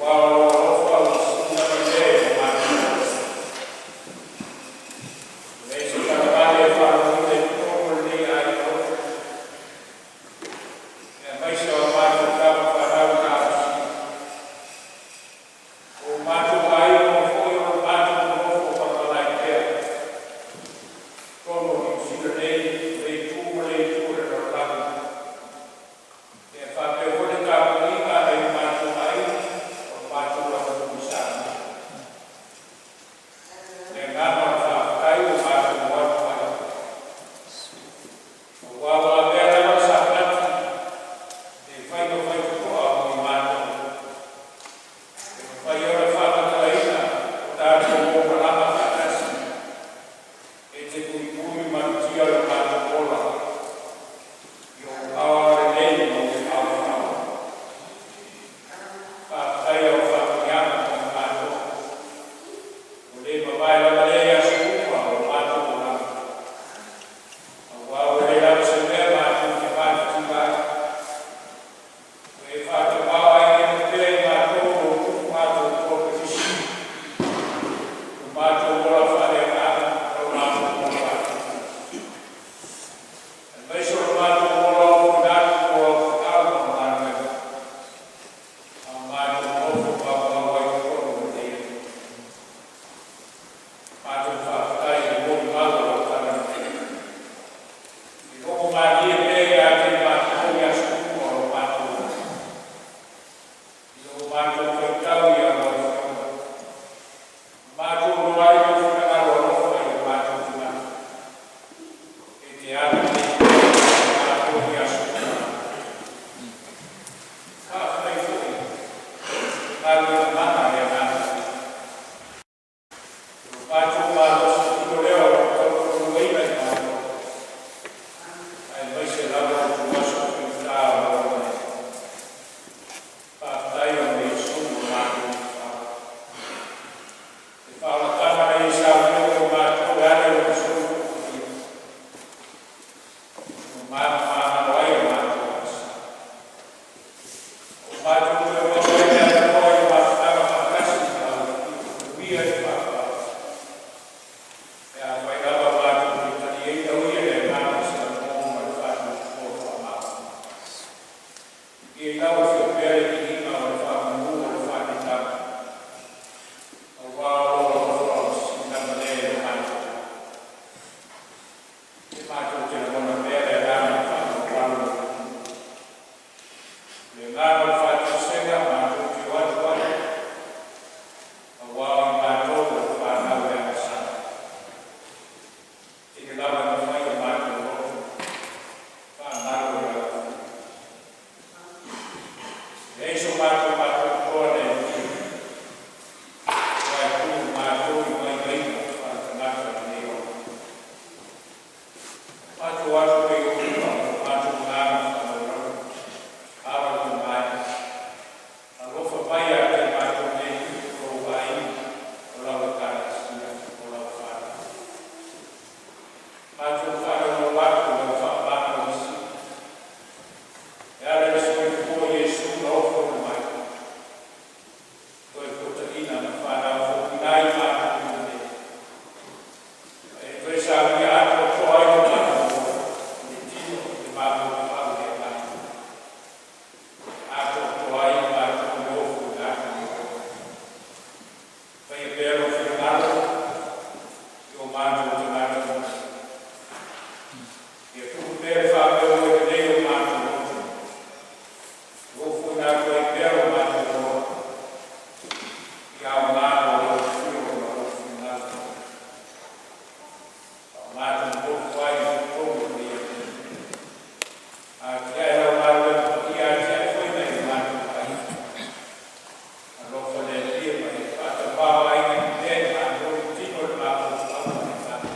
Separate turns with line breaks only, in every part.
Aua o lou alofa ua sili lava lea i lo matou ola. E leai se talavale e faalogoina i totonu o lenei aiga loto, aemaise o a matou tama fanau i Laausili. O matou aiga foi o lo o matou nonofo malamalai pea i totonu o Niu Sila nei, lea itu ma lea itu o le lalolagi, e faapea foi le tapuaiga a nai o matou aiga o lo matou atunuu i Samoa. O le agaga o le faafetai ua matou atu ai, aua ua avea lava le Sapati e fai ma faitotoa mo i matou, e mafai ai ona faamatalaina o tatou o malaga faatasi e te puipui ma malutia lo matou ola i ou aao lelei ma ou aao faaaloalo. Faafetai i lau faamanuiaga mo i matou, ua le mavae lava lea i aso uma o lo matou olaga, aua ua leai lava se mea matou te mafatia ai. Ua e faatamaoaigaina pea i matou lou nofo atoatoa pepisi, lo matou ola faaleagaga ma lo matou ola faaletupe, aemaise o lo matou ola ofoina atu mo au feau ma au galuega, a o matou nofo maumau ai i totonu o lenei atunuu. Matou faafetai i le molimau a lau talalelei, e logomalie pea ia te i matou i aso uma o lo matou olaga, i lo matou faitau i lau Afioga, ma matou iloa ai lou finagalo alofa i o matou tagata, e te agalelei pea ia i matou i aso uma. Faafetai foi i galuega mana a le Agaga Paia. O lo matou malositino lea o lo o tautoaluaina i matou, aemaise lava o ituaso faigata o lo o loma nei. Faafetai ona o Iesu ua matou tafai. Le faaolataga na e saunia mo i matou e ala i Lona soifua paia, ua manumagalo ai a matou agasala, ua matou toe maua ai le avanoa i le mafutaga faatasi ma lau Afio e manuia le fa'avae, pe afai lava matou te taliaina ui a le Agaga i se lagona ma le faatuatua faamaoni. Ia i lau Afio pea le viiga ma le faamanu o le faaneetaga, aua o lou alofa ua sili lava lea i lo matou ola. E matou te lagona pea le agaga faamaualalo i le Atua. O le agaga o le faatoesega matou te o atu ai, aua o i matou o le fanau e agasala. E tele lava ina fai o matou loto faagalo i lau Afioga. E leai so matou atoatoa le Alii, aua e tumu matou i vaivaiga faaletagata o lenei ola. Matou o atu pea i ou luma ma lo matou agaga faaaloalo Aba le Tama e, alofa mai ia te matou nei o lou aiga, o lau Ekalesia, o lau fanau. Matou faanono atu i lau faamagalo sili e ala i le soifua o Iesu na ofoina mai, Toefuataiga na fanau ai matou nei, ma e toe saunia atoatoa ai lo matou ola i le tino i le mafaufau i le agaga, atoatoa ai i matou le ofoina atu i ou luma. Faia pea lou finagalo i o matou tagata uma. Ia tupu pea le faamoemoe lelei o matou loto, e ofoina atu ai pea lo matou ola i aoga mo lau afio ma lou finagalo, a o matou nonofo ai i totonu o lenei atunuu. Atiae lau galuega paia, atiae foi nai o matou aiga. Alofa le Alii ma e faatamaoaigaina pea i matou le tino i le mafaufau ma le agaga,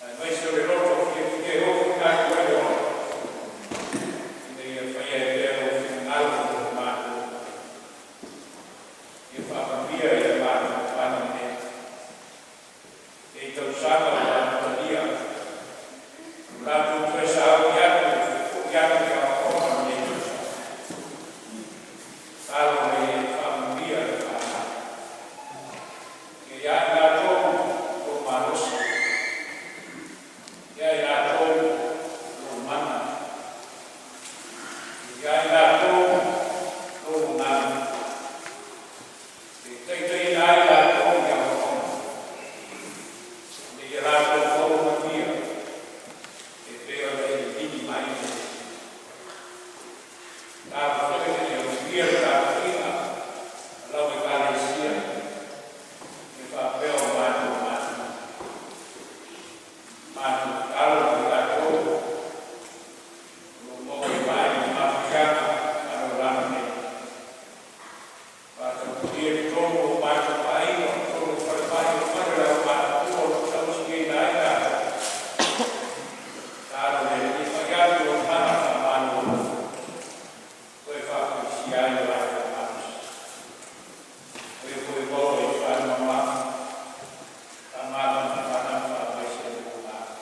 aemaise o le loto fiafia e ofoina atu ai le ola, ina ia faia ai pea lou finagalo mo i matou. Ia faamanuia i le matou Palemene lenei tausaga ua amatalia, o latou toe sauni atu e fo'i atu i aoaoga o lenei tausaga. Alo Faamanuia i totonu o matou aiga, o totonu o falemai, o fale o le aumatutua o lo o tausiaina ai latou. Tatalo le Alii e fai atu Lou Agaga faamagalo toe faafoisia ai lo latou malosi. O e foi ua oo i faanoanoaga, faamafanafanaga faamaise i lou Agaga.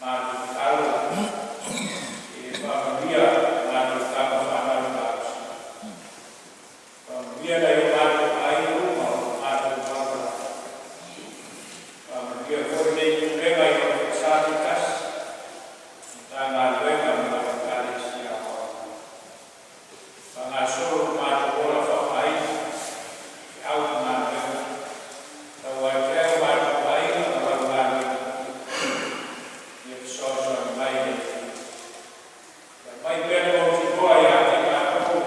Matou tatalo ia e faamanuia a matou tama fanau i Gausi, faamanuia nai o matou aiga uma o lo o matou alaala. Faamanuia foi lenei Pulega i ona faasa taitasi, Matagaluega ma Ekalesia aoao. Faagasolo lo matou ola faaaogaina i feau ma galuega, tauapu o matou aiga ma lau galuega, ia fesoasoani mai le Alii. Ia aumai pea le mautinoa ia te i matou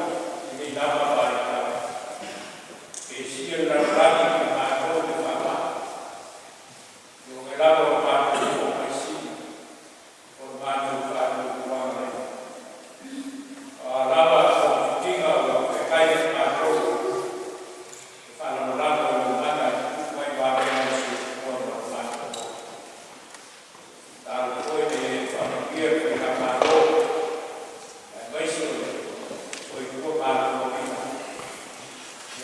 i lenei lava vaitau, pesia le lalolagi ma i matou i le faamai, ia oe lava o lo matou Fomai Sili, o lo matou faatuatuaga le Alii. O a lava togafitiga ua feagai ma i matou, e faalagolago i lou mana e tuputu mai vavega o le soifua ma lo matou ola. Tatalo foi ina ia e faamanuia le faigamalo aemaise o le soifua maloloina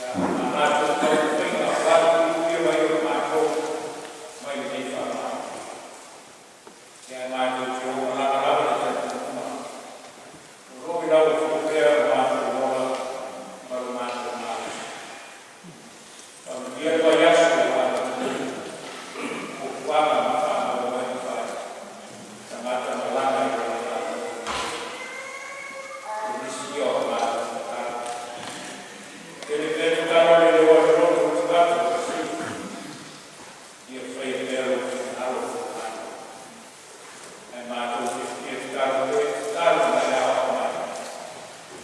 ma a latou taumafaiga aua le puipuia mai o i matou mai lenei faamai. Ae matou te omalaka lava i le talitonuga o lo o i lau Afio pea lo matou ola ma lo matou malosi. Faamanuia le vaiaso ua amatalia i fuafuaga ma faamoemoega fai tagata malaga i lau faaaloalo. O nisi ia o a matou tatalo. Tele pea tatalo a le leoa o le loto o le tagata ua sili, ia faia pea lou finagalo mo matou. Ae matou te fia tatalo pea, tatalo ma e aoao mai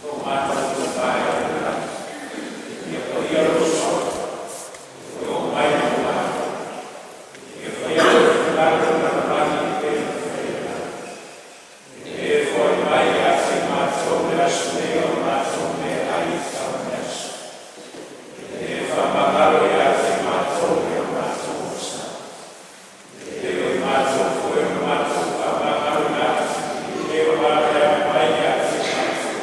lo matou tuvae o le lagi. Ia paia lou Suafa, ia oo mai lou Malo, ia faia lou finagalo i le lalolagi e pei ona faia i le lagi. E foai mai ia te i matou le aso nei o le matou meaai e tatau i le aso. E faamagalo ia te i matou i o matou vasa, e pei o i matou foi na matou faamagaloina atu i e o laveai mai ia te i matou.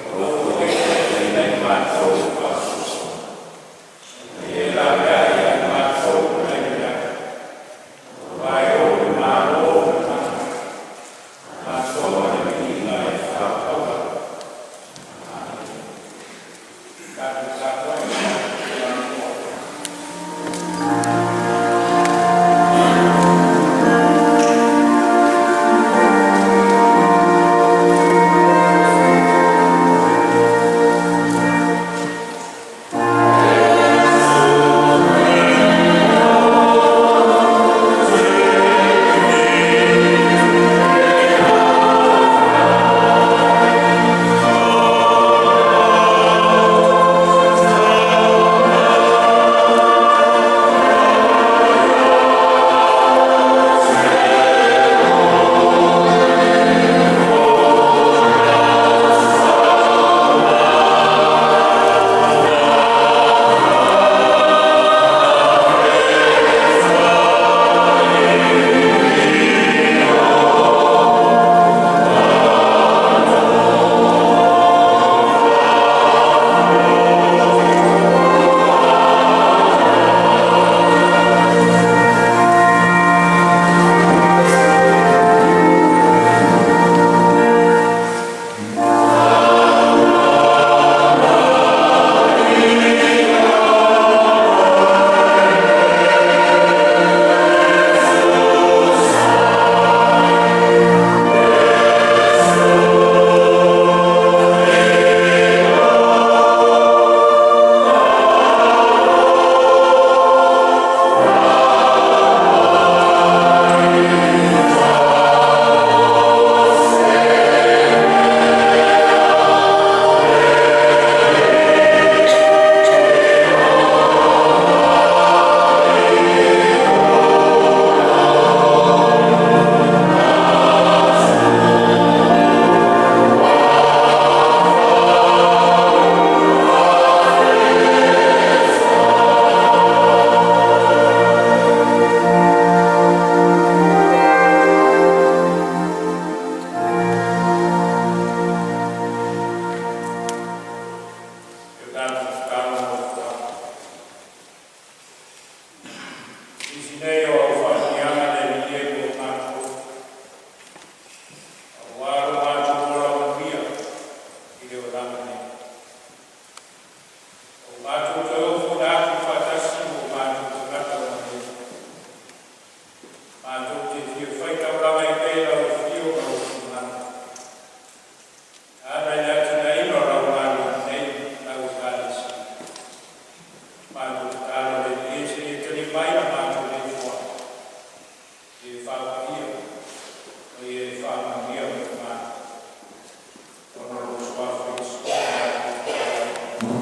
Aua foi ne i taitaiina i matou i le faasoasoaina, a ia laveai ia i matou mai le leaga. Aua e ou le Malo ma le mana, atoa ma le viiga e faapau lava. Amene. Tatou tapuai mo le nofoa. Matou toe ofu atu faatasi ma o matou tagata ua maua. Matou te fia faitaulaga ai pea i lau afio ma lou finagalo e ala i le atinaeina o lau galuega nei ma lau Ekalesia. Matou tatalo le Alii e, seia talia mai la matou nei foai, ia e faapaia ma ia e faamanuia mai matou. Ona o lou Suafa Iesu matou tatalo ai. Amene.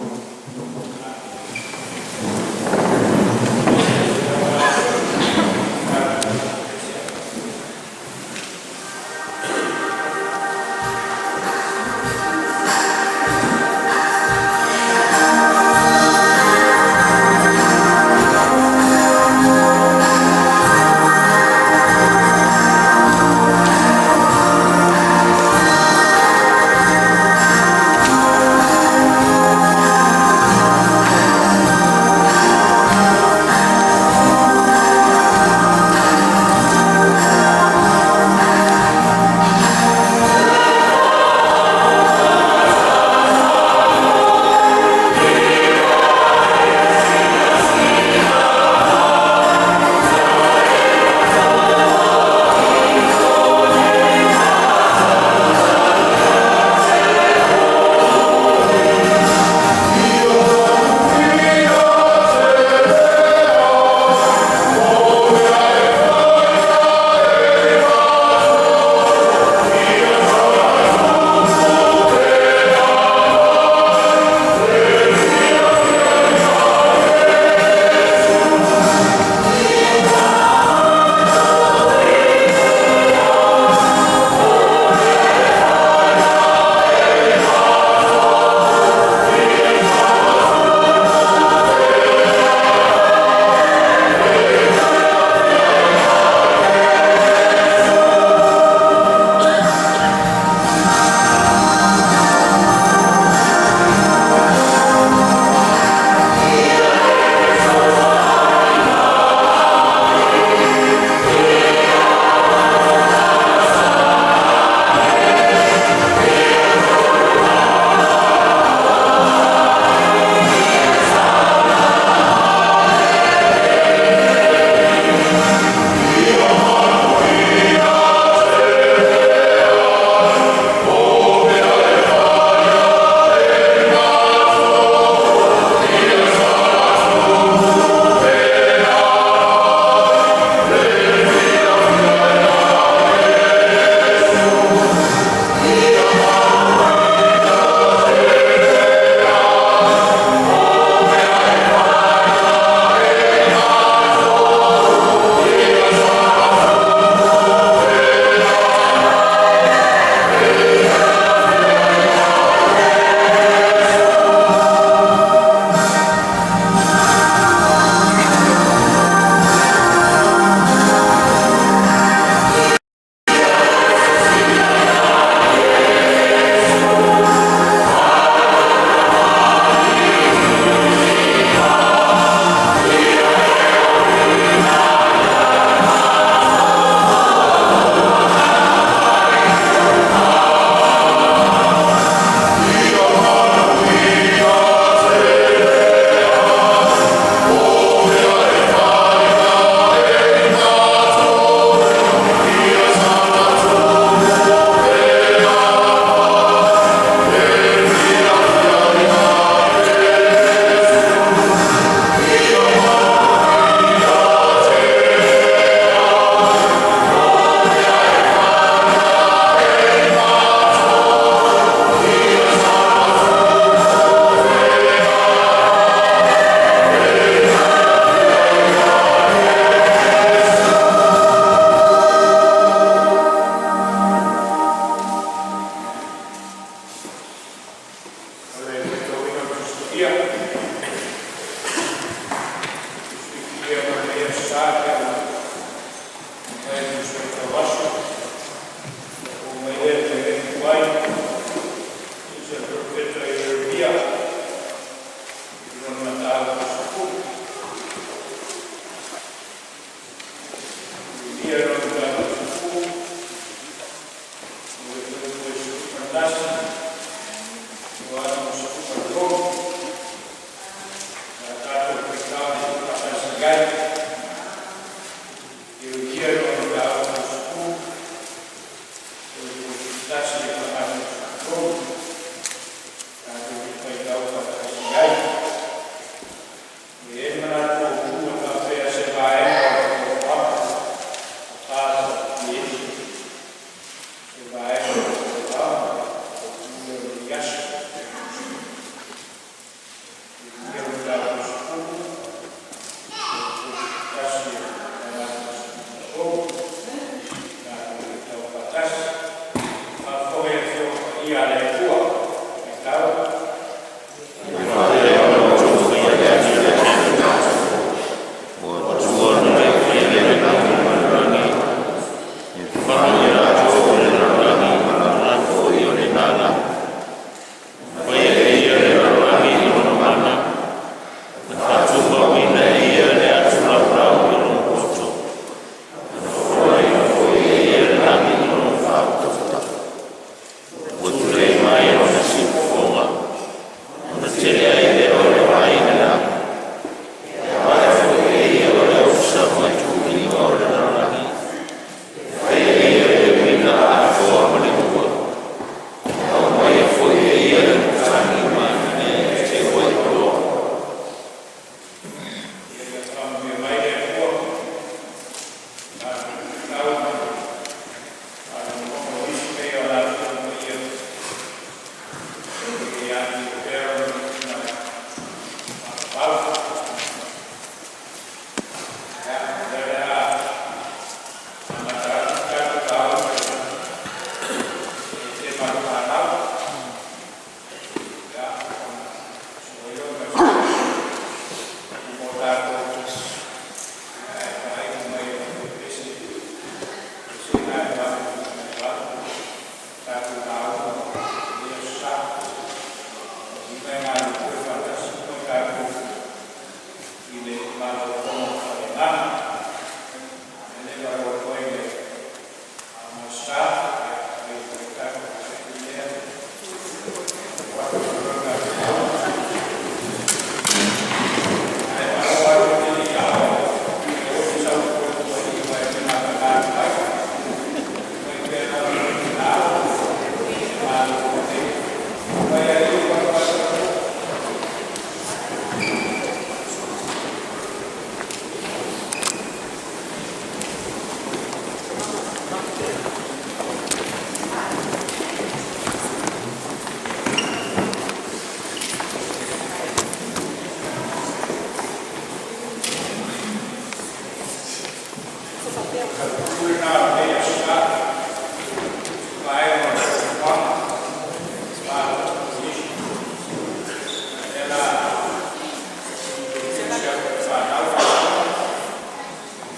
O le faitauina o le Tusi Paia Tusi Paia mai lenei Aso Sa e amata ai le Tusi Faitau Aso, ona oo mai lea i le tuai Tusi a le Perofeta Ieremia i lona mataupu 10. Ieremia lona mataupu 10, o le fuaiupu 11 e oo atu i le 13. Ma e galulue faatasi uma tatou i le malologa faaleagaga. E le faailoa atu ai le Minisita, ia le tatou lea ae malo atu i le lena o lenei aso Sa, vaega o le fonotaga ma o le a introduce atu i le fanau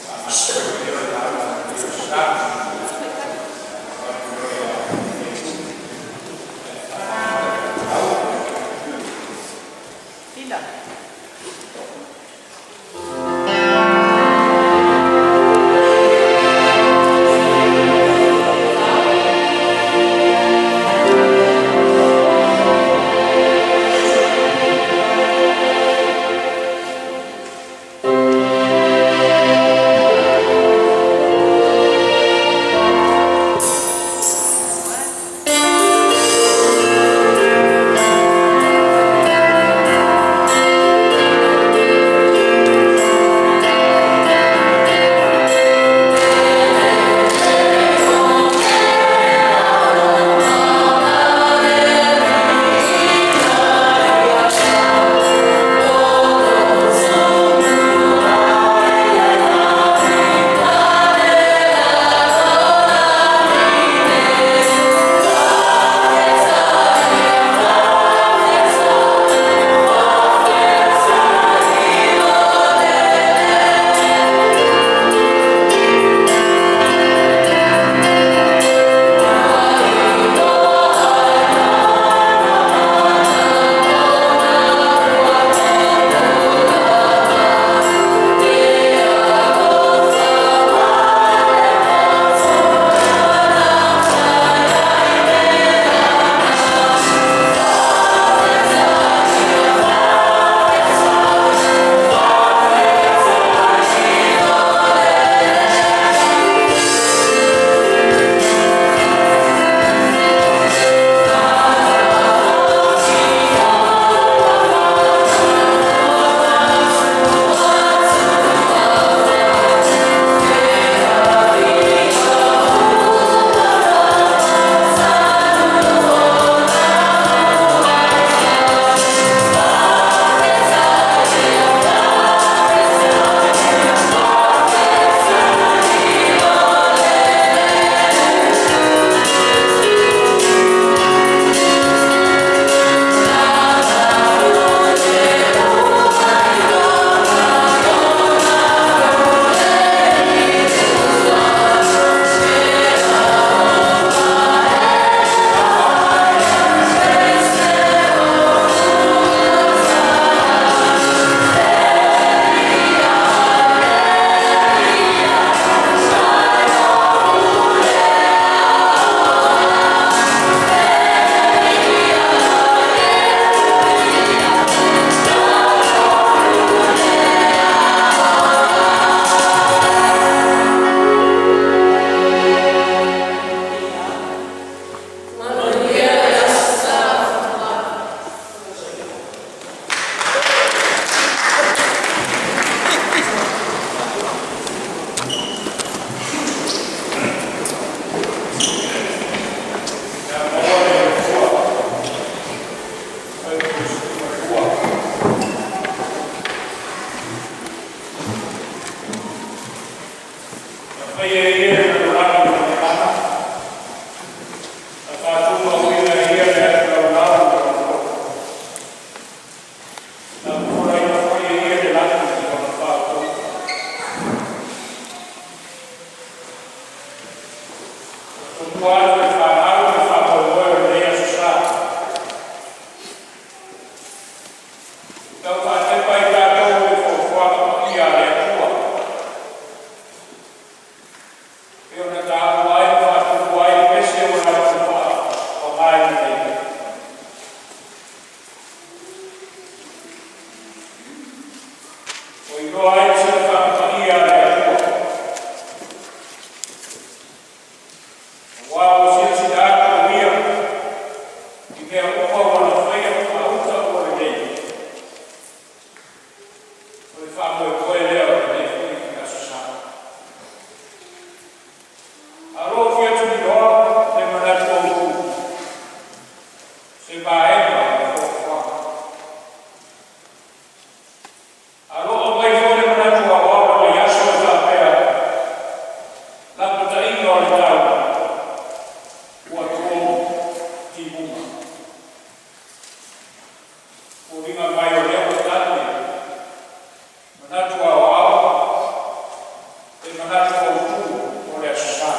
faagasolo ai lea o le lauga i lenei aso Sa. Ia maua e le Atua le Ia faia e Ia le lalolagi ma ona mana, na faatumauina e Ia le atu laulau i lona toto. Na fofolaina foi e Ia le lagi i lona faautautaga. Ua tumua atu e le fanau le faamoemoe o lenei aso Sa. Iloa ai le silafaga paia a le Atua, aua ua silasila atu o Ia i mea uma ua Na faia ma uta ua lelei. O le faamoemoe lea o lenei foi Aso Sa. A o lou fia tuliloa le manatu autu, se vaega o le foafoaga. A o lo o aumai foi le manatu aoao o le vaiaso e faapea, lapataiga o le taula ua to timuga. Foliga mai o lea ua tali le manatu aoao, le manatu autu o le Aso Sa.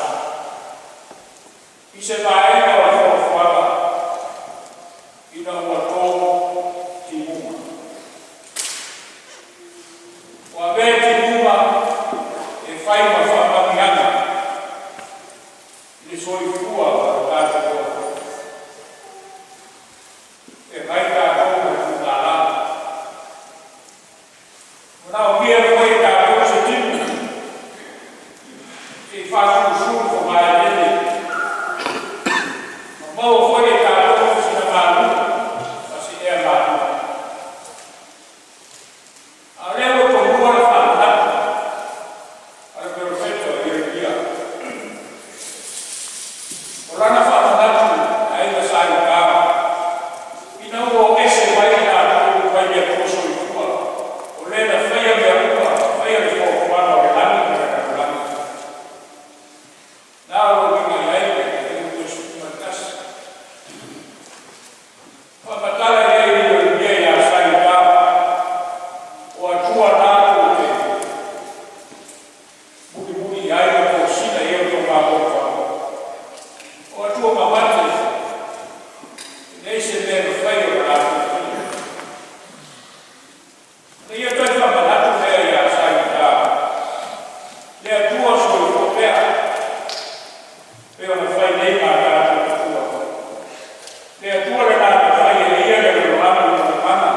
I se vaega o le foafoaga ina ua to timuga. Ua avea timuga e fai ma faamanuiaga i le soifua o le tatou ola. Feagai tatou ma le fugala. Manaomia foi e tatou se timu se i faasulusulu fogaeleele ma maua foi e tatou sina malu ma se ea malu. A o lea ua tomua le faamanatu a le perofeta o Ieremia. O lana faamanatu aiga sa Iuta ina ua o ese mai i latou mai le Atua soifua, o le na faia mea uma, faia le foafoaga o le lagi ma le lalolagi. Na o lou uiga i ai le 21. Faamatala i ai e Ieremia ia sa Iuta, o Atua na tou te mulimuli i ai ma tosina i ai o outou mafaufau. O Atua mamate, e leai se mea e mafai ona latou faia. Na ia toe faamanatu lea ia sa Iuta, le Atua soifua pea, pe ona fai nei ma tatou matua. Le Atua lena na fai e ia le lalolagi ma ona mana,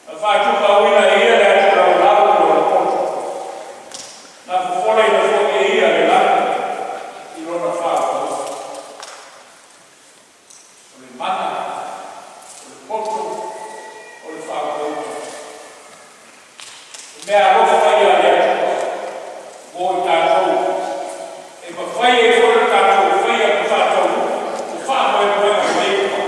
na faatumauina e ia le atu lalolao ma lona poto, na fofolaina foi e ia le lagi i lona faautautaga. O le mana, o le poto, o le faautautaga. O mea alofa ia a le Atua mo i tatou, e mafai ai foi ona tatou faia ma faataunuu o faamoemoega lelei uma.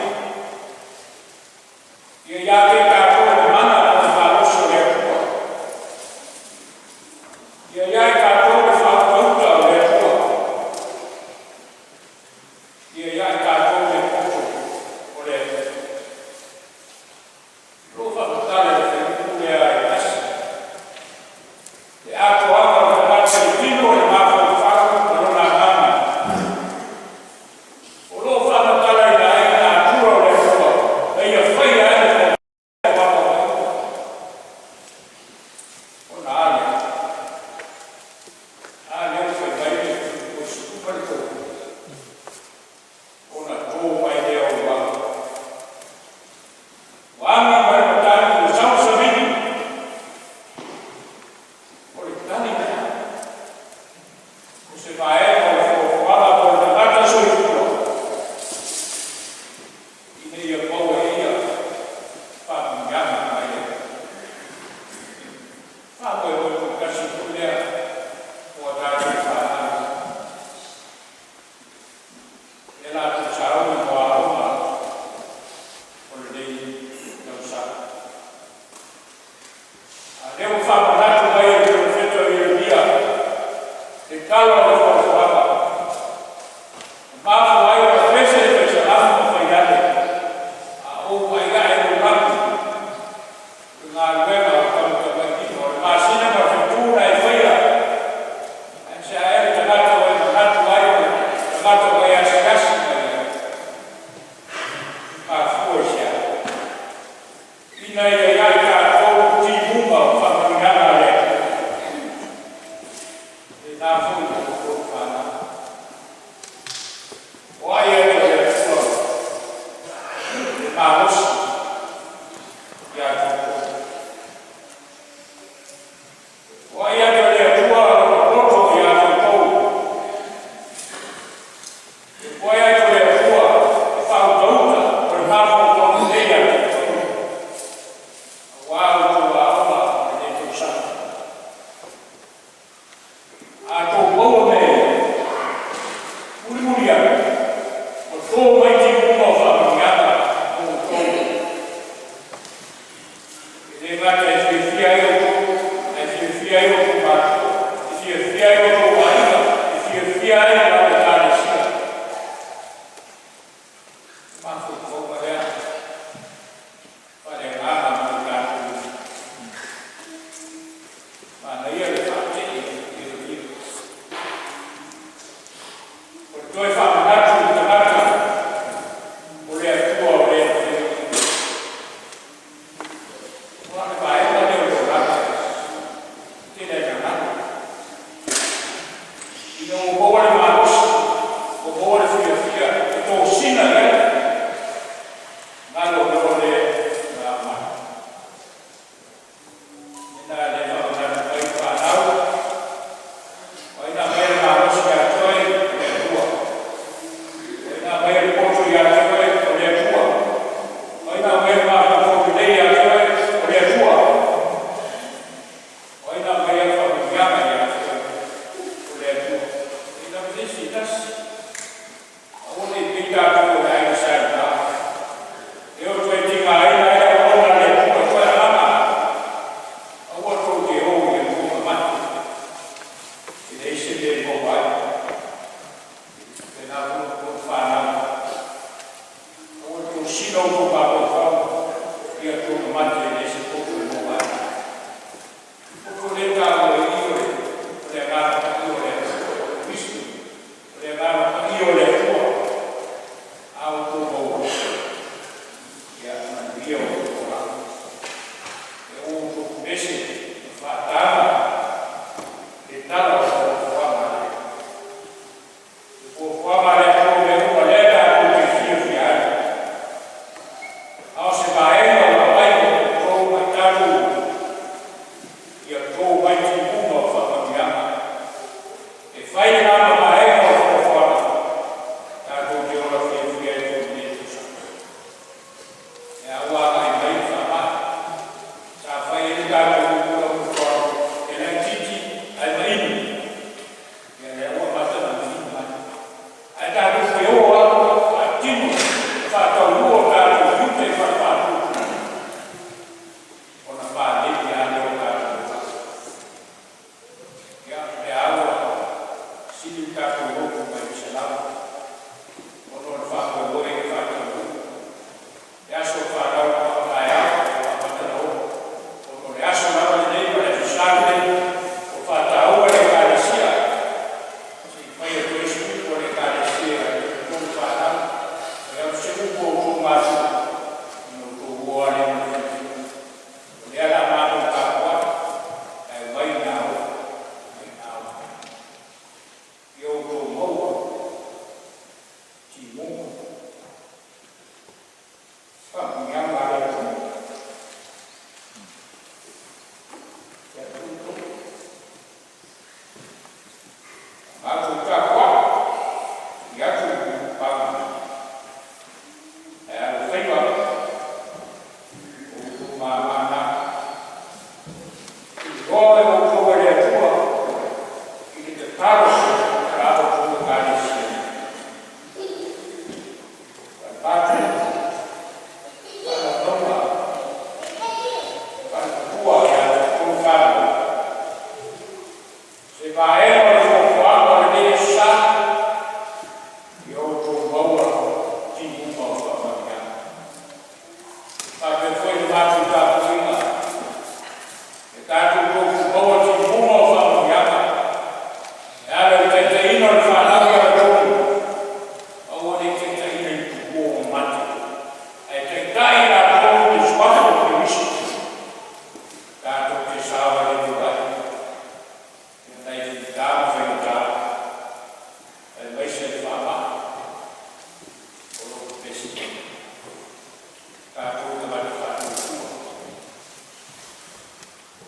Ia ia te i tatou le mana ma le malosi o le Atua. Ia ia i tatou le faautauta o le Atua. Ia ia i tatou le poto o le Atua. Lo faamatala i le fuaiupu lea e 1. Le atoaga o le tagata i le tino, le mafaufau ma lona agaga. O lo o faamatalaina ai natura o le Atua, na ia faia ai le foafoaga o mea uma. Ona a lea? A lea ua fai mai le 23, ona to mai lea o uaga. Ua agi mai le matagi ua sau savili. O le tali lea. O se vaega o le foafoaga mo le tagata soifua. Ina ia maua e ia faamanuiaga mai le Atua. Faamoemoe toatasi foi lea o a tatou fanau. E latou sauni mo aoga o lenei tausaga. A lea ua faamanatu mai e le perofeta o Ieremia le tala o le foafoaga. Mafua ai ona pese le Fai Salamo ma fai ane, a ou vaai ae i lou lagi, o le galuega o tamatamailima, o le masina ma le fetu na e faia, aemaise ae le tagata ua e manatu ai, o le tagata ua e asiasi mai ai. Mafua i se a? Ina ia ia i tatou timuga o faamanuiaga a le Atua. Lena foi o outou fanau. O ai ai o le Atua le malosi ia tatou. Le gata e fiafia ai outou, ae fiafia ai outou matua, e fiafia ai outou aiga, e fiafia ai lau Ekalesia. Mafaufauga lea faaleagaga mo i tatou. Manaia le faatee i le O le toe faamanatu i le tagata o le Atua o le Aua le vaega lea o le olaga tele ai gagana. Ina ua maua le malosi, ua maua le fiafia e tosina i ai, galo loa lea na aumai. Ina le faamanatu mai fanau, o ai na aumai le malosi ia te oe? O le Atua. O ai na aumai le poto ia te oe? O le Atua. O ai na aumai le mafaufau lelei ia te oe? O le Atua. O ai na aumai le faamanuiaga ia te oe? O le Atua. E lava se isi e tasi. Aua ne i pei tatou o le aiga Sa Iuta. E o toe tigaina ai le auauna a le Atua e toe alaga. Aua tou te o i Atua mamate. E leai se mea e maua ai. Pena foi fanau. Aua tou sila outou mafaufau i Atua mamate e leai se poto e maua ai. Poto lea taua i i o le agaga paia o le Atua, o le wisdom, o le agaga paia o le Atua. A outou maua, ia manuia o outou olaga. E outou pese ma faataga le tala o fuafuaga a le Atua. Le fuafuaga a le Atua o mea uma lea tatou te fiafia ai. A o se vaega ua aumai mo outou ma i tatou ia outou mai timuga o faamanuiaga. E fai lena ma vaega o fuafuaga, tatou te ola fiafia ai foi i lenei tausaga. E a ua agai mai le faamai. Sa fai ai le tatou upu lau e laitiiti ae maini. Ia lea ua amata ona maini mai. Ae tatou te o lava faatino faataunuu o tatou tiute faale-faatutu ona paleni lava lea o tatou olaga. Ia, lea ua sili le tatou lotu mai le 100 ona o le faamoemoe e faataunuu. Le aso o fanau taeao ua amata ona oo, ona o le aso lava lenei ma le aso Sa lenei ua faataua e le Ekalesia se i fai atu ai se upu a le Ekalesia ia te outou fanau. E au se upu a outou matua ona outou o lea ma le fiafia. O lea la matou tapuai ae omai ina o, omai ina o. Ia outou maua timuga. Faamanuiaga a le Atua. Le Atua outou. Matou tapuai, i atu i paga. Ae alofaiva o outou mamā. Tuliloa e outou e le Atua i le tatalo a la outou Ekalesia. Falepatu, faalaulauga, faaletutua ia te outou fanau. Se vaega o le fuafuaga o lenei aso Sa, ia outou maua timuga o faamanuiaga. Faapea foi le matou tapuaiga, e tatou tofu maua timuga o faamanuiaga. E ala i le taitaiina o le fanau ia outou, aua ne i taitaiina i tupua mamate, ae taitai i latou i le suafa o Keriso. Tatou te saogalemu ai, i nai fita ma faigata, aemaise le faamai o lo o pepesi nei. Tatou tagata faatuatua,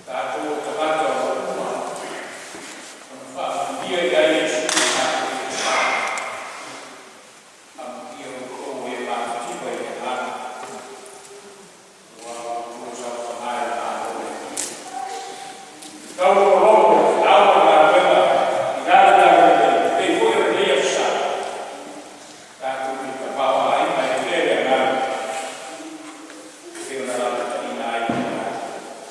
tatou o tagata o lo o uma ona faamanuia i ai Iesu i tatou Iesu. Amuia outou e matitiva i le agaga, ua outou saofaga i le Malo o le Atua. Taulololo o le feau o le galuega i la le talalelei, pei foi o lenei aso Sa, tatou te tamaoaiga ai pea i le agaga, pei ona lapataiina ai i le tatou.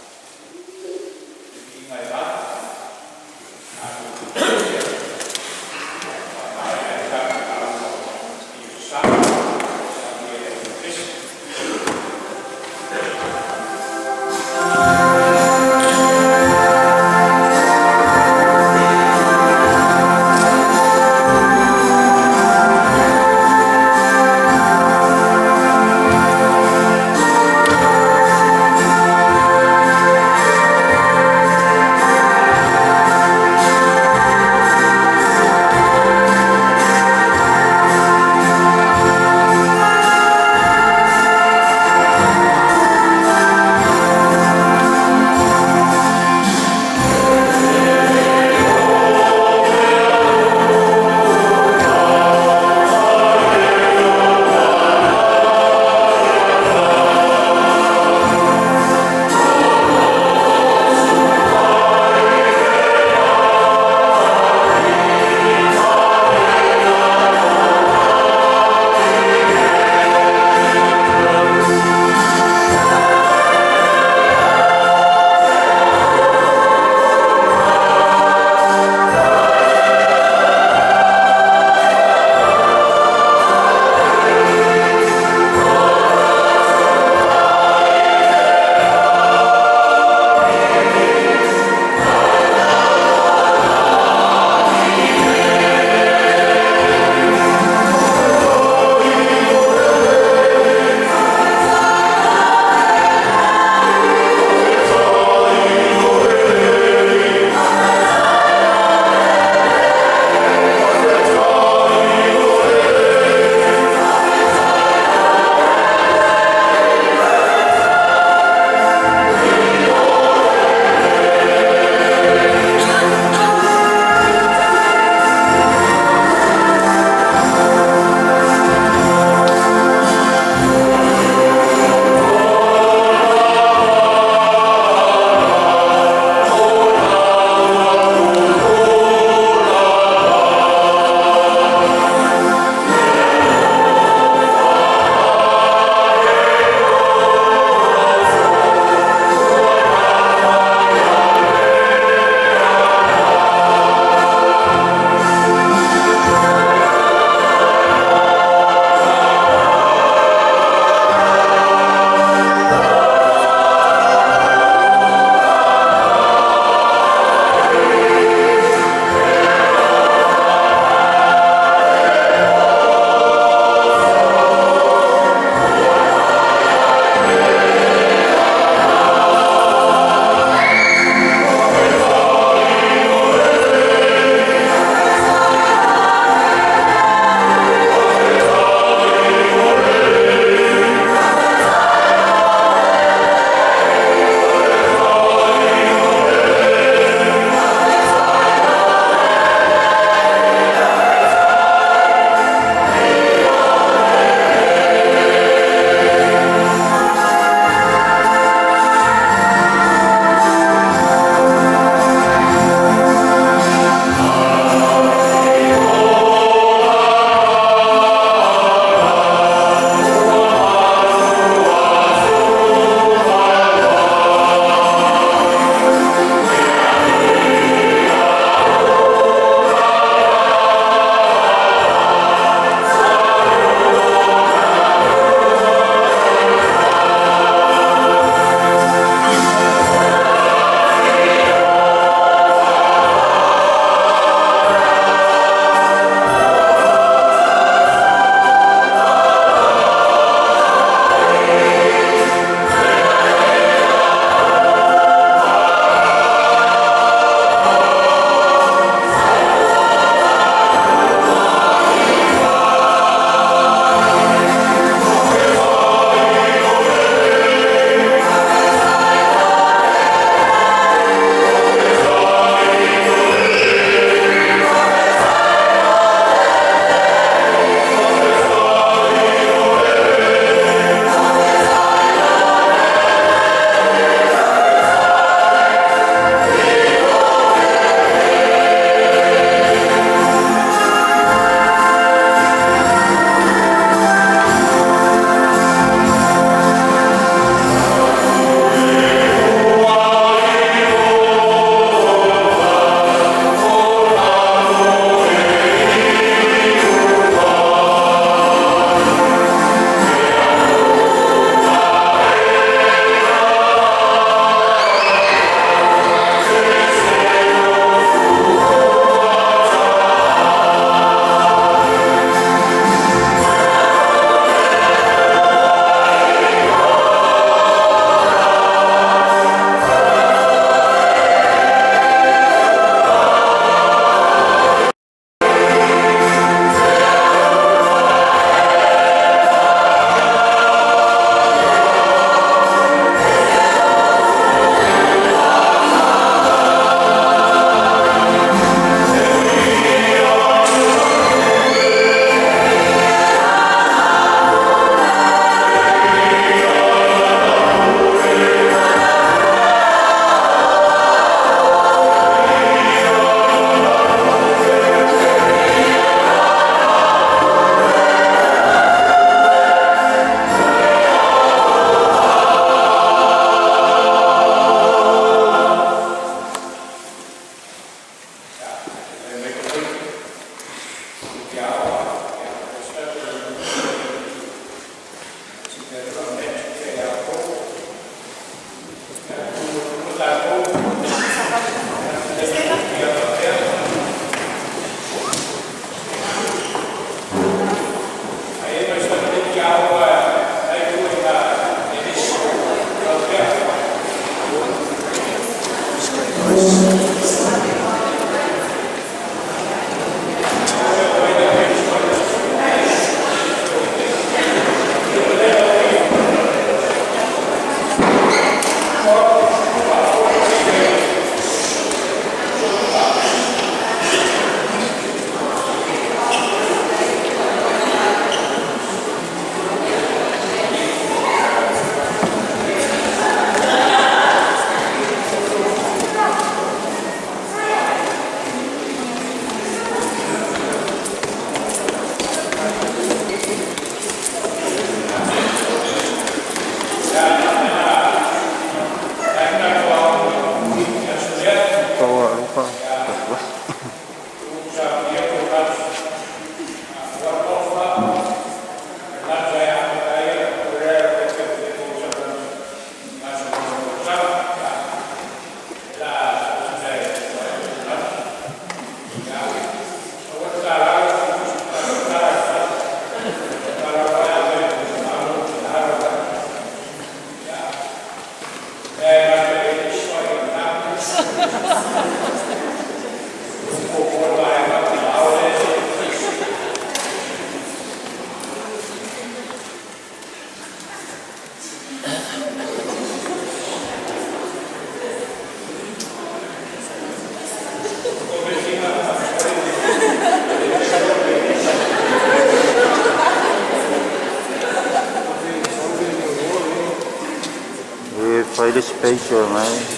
Fai le special mai.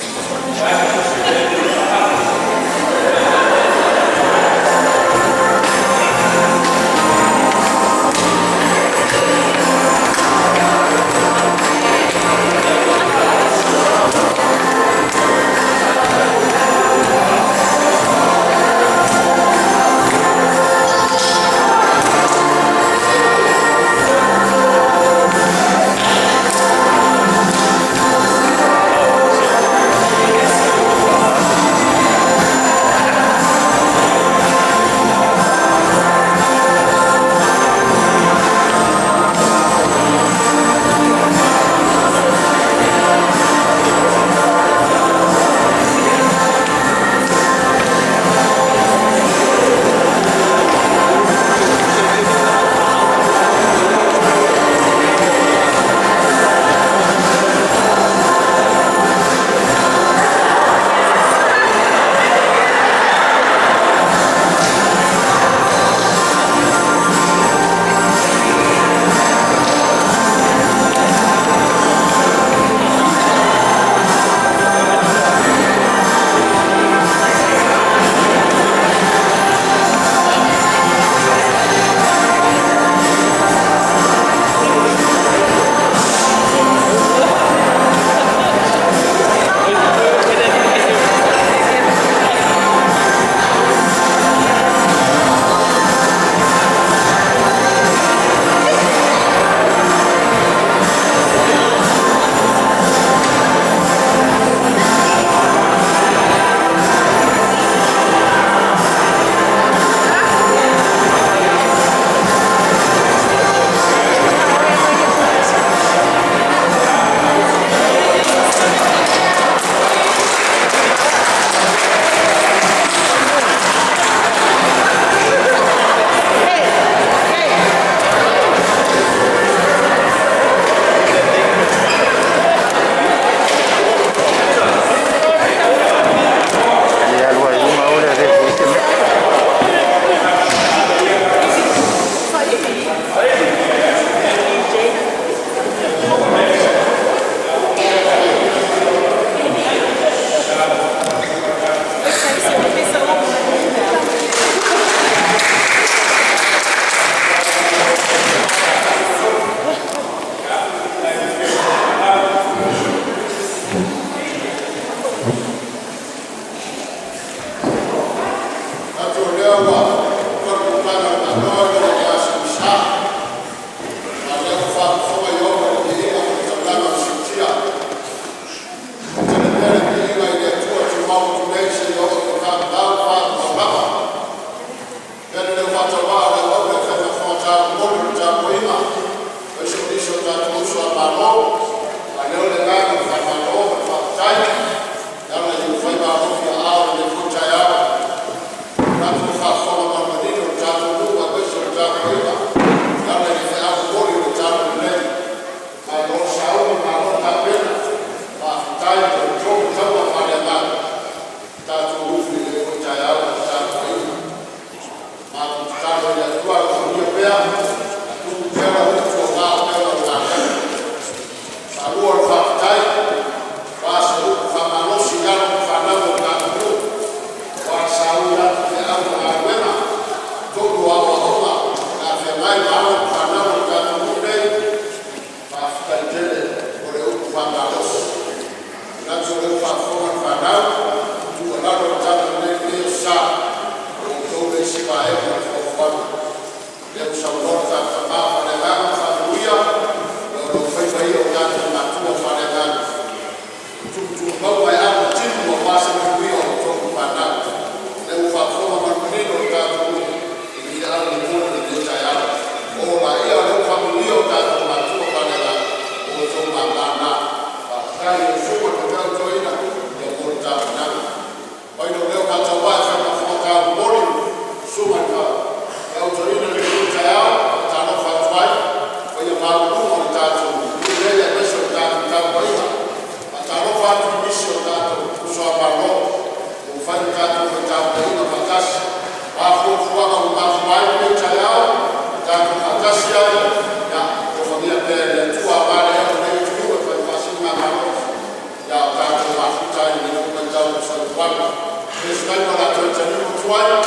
Saunoa lo tatou Tama faaleagaga ma faamanuia i o outou faiva ia o tatou matua faaleagaga, e tumutumu maua ae alo le timu aua se manuia o a outou ma fanau. O lea ua faafofoga ma le manino le tatou nuu i le feau momoli i lenei taeao. O laia o lea ua faamanuia o tatou matua faaleagaga, o outou mama na. Faafetai i lau Susuga i le Taitai Toeaina mo le tapenaga. Fai lou leo faatauvaa e fai ma fofoga taumomoli, susuga i le Feau Toeaina i lenei taeao, e faatalofa atu ai i le paia maualuga o le tatou nuu nei aemaise o le tatou tapuaiga. E faatalofa atu i nisi o tatou uso a Malo ua mafai ona tatou faitapuaiga faatasi. O a fuafuaga ua mafua ai lenei taeao ua tatou faatasi ai, ia alofagia pea e le Atua aua le ee o lenei atunuu e fai ma faasiligamalosi a o tatou mafuta ai i lenei foi vaitau o le soifuaga. O se taimi o le a toe taliu atu ai e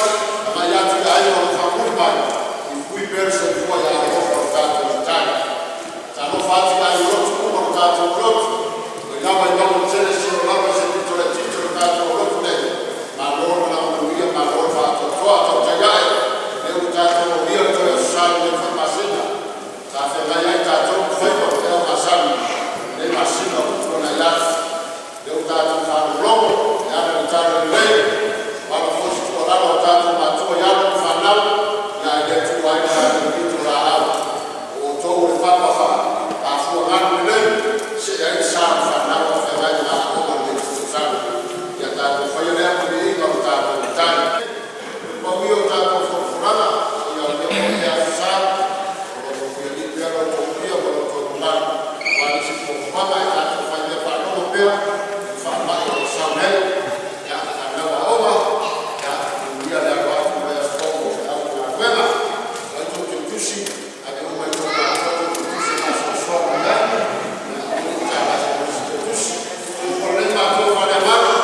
agai atu i aiga o lo o faafuli mai, puipui pea le soifua i aao alofa o lo tatou Matai. E faatalofa atu i aiga lotu uma o le tatou lotu mai lava i Manuatele seia oo lava i se pito laitiiti o le tatou lotu nei, malo le malaga manuia malo le faatoatoa. Tautai a'e, o lea ua tatou aulia le toe Aso Sa i lenei foi masina sa feagai ai tatou ma faiva o feau masani i lenei masina ua tuanai atu. O lea ua tatou faalogologo e ala i le talalelei o ala foi se tuualalo a o tatou matua i alo ma fanau, ia ae le tuua ai le tatou pitolaau, o outou o le papa faaafuagalu lelei e see ai le sa o le fanau a o feagai ma aoaoga i lenei foi tausaga. Ia tatou faia lea ma viiga o lo tatou Matai. Pau ia o tatou folafolaga seia aulia mai lea Aso Sa, o lo o fia pea lo outou paia ma lo outou mamalu aua nisi fuafuaga. Ae tatou faimea faalogo pea i le faamai o lo o sau nei. Ia, le fanau aoga, ia manuia le alo atu i le vaiaso fou i feau ma galuega. O ai tou te tusi, ave uma i tou matua a outou tusi e faasoasoa mai ai, aua ne i atalase i nisi toe tusi. Soifua lelei matua faaleagaga,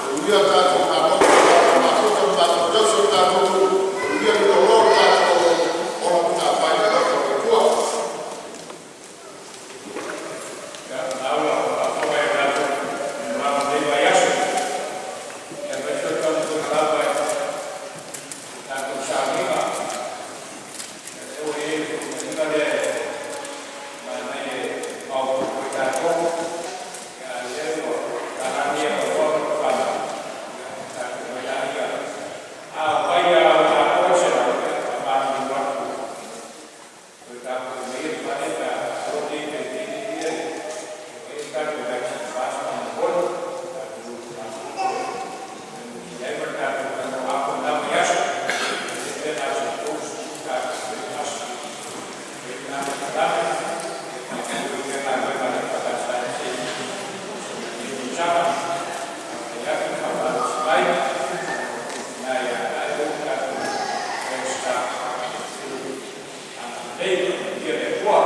manuia le tatou Malo i le tatou mafuta ma matou tausi o le tatou nuu, manuia le loaloa o le tatou atunuu. Ola matafai le alofa o le Atua.
Ia, malo faafofoga i le tatou fonotaga i lenei vaiaso, aemaise o le taumafaiga lava i le tatou sauniga. Ia o lea ua i ai le fetuunaiga lea e manaia e maopoopo ai tatou, a o lea ua talage avanoa ma fanau, ia ona tatou omai lea. A omai lava ua atoa le 100, ia e faamalulu atu, toe tapuai maia le fale pe a oo nei tai teine ia e fai ai le tatou vaccine pass faamolemole. Tatou lotu mafuta e manuia ai ma le tatou talanoa apo i lena vaiaso. E le mea na o se 30 tatou fai ai mask. E pei o le agaga faafetai i galuega a le EFKS se i lenei tausaga. Faafetai atu le faamalolosi mai o lena ia te au le tatou Minisita o agalelei. Faamanuia le Atua.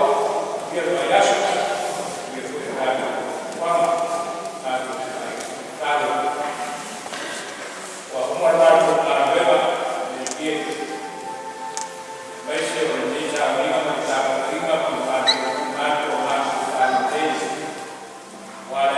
Manuia le vaiaso, manuia foi a tatou fuafuaga. Tatou tatalo. Ua uma le matou galuega i aemaise o lenei sauniga ma le tapuaiga ma le matou tuuina atu o matou faalupega aua le